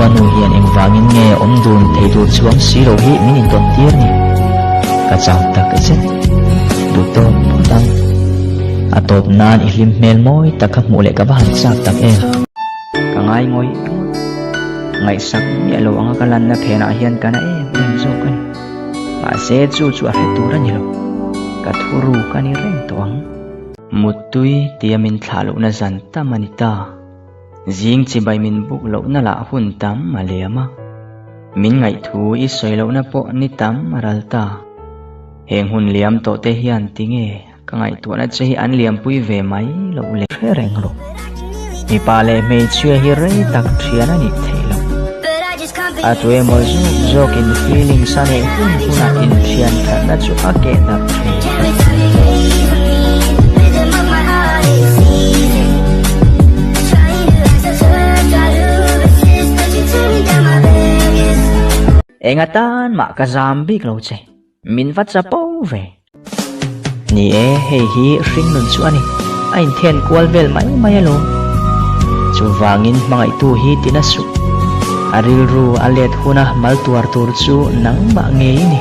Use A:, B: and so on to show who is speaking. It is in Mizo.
A: Khuanu hian engvangin nge awm dun thei tur chuang si lo hi min intawn tir ni? Ka chau tak zet. Duh tawk phawt ang. A tawp nan i hlim hmel mawi tak kha hmuh leh ka va han chak tak em. Ka ngai ngawih ngawih. Ngaihsak miah lo anga ka lanna phenah hian ka na em em zawk a ni. Mahse chu chu a hre tur a ni lo. Ka thuruk a ni reng tawh ang. Muttui tia min thlah lohna zan tam a ni ta. Zing chibai min buk lohna lah hun tam a liam a. Min ngaihthu i sawi lohna pawh ni tam a ral ta. Heng hun liam tawh te hian tinge ka ngaihtuahna che hi an liampui ve mai loh le. Hre reng rawh. Mipa leh hmeichhia hi rei tak thian a nih theih loh. A tu emaw zawk zawkin feelings a neih hun hunah inthian thatna chu a keh darh thei. Eng atan mah ka zam bik lo che. Min va chapo ve. Ni e, hei hi hringnun chu a ni. A inthen kual vel mai mai alawm. Chuvangin hmangaihtu hi tina suh. A rilru a let huna mal tuar tur chu nangmah ngei i ni.